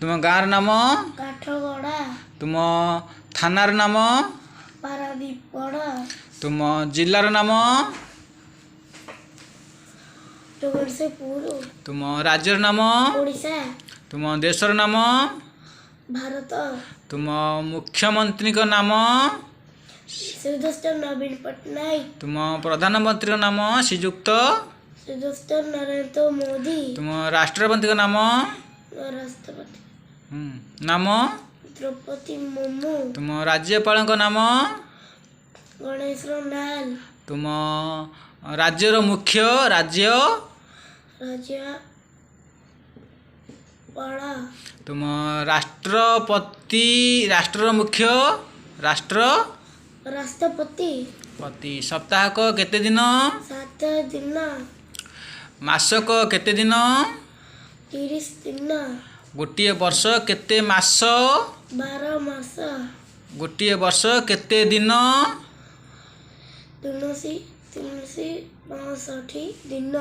ତୁମ ଗାଁର ନାମ? କାଠଗଡ଼ା। ତୁମ ଥାନାର ନାମ? ପାରାଦୀପଗଡ଼। ତୁମ ଜିଲ୍ଲାର ନାମ? ଜଗତସିଂହପୁର। ତୁମ ରାଜ୍ୟର ନାମ? ଓଡ଼ିଶା। ତୁମ ଦେଶର ନାମ? ଭାରତ। ତୁମ ମୁଖ୍ୟମନ୍ତ୍ରୀଙ୍କ ନାମ? ଶ୍ରୀଯୁକ୍ତ ନବୀନ ପଟ୍ଟନାୟକ। ତୁମ ପ୍ରଧାନମନ୍ତ୍ରୀଙ୍କ ନାମ? ଶ୍ରୀଯୁକ୍ତ ଶ୍ରୀଯୁକ୍ତ ନରେନ୍ଦ୍ର ମୋଦି। ତୁମ ରାଷ୍ଟ୍ରପତିଙ୍କ ନାମ? ରାଷ୍ଟ୍ରପତି ନାମ? ଦ୍ରୌପଦୀ ମୁର୍ମୁ। ତୁମ ରାଜ୍ୟପାଳଙ୍କ ନାମ? ଗଣେଶ୍ୱର ଲାଲ। ତୁମ ରାଜ୍ୟର ମୁଖ୍ୟ ରାଜ୍ୟ ରାଜ୍ୟପାଳ। ତୁମ ରାଷ୍ଟ୍ରପତି, ରାଷ୍ଟ୍ରର ମୁଖ୍ୟ, ରାଷ୍ଟ୍ର ରାଷ୍ଟ୍ରପତି ପତି। ସପ୍ତାହକ କେତେ ଦିନ? 7 ଦିନ। ମାସକ କେତେ ଦିନ? 30 ଦିନ। ଗୋଟିଏ ବର୍ଷ କେତେ ମାସ? 12 ମାସ। ଗୋଟିଏ ବର୍ଷ କେତେ ଦିନ? 365 ଦିନ।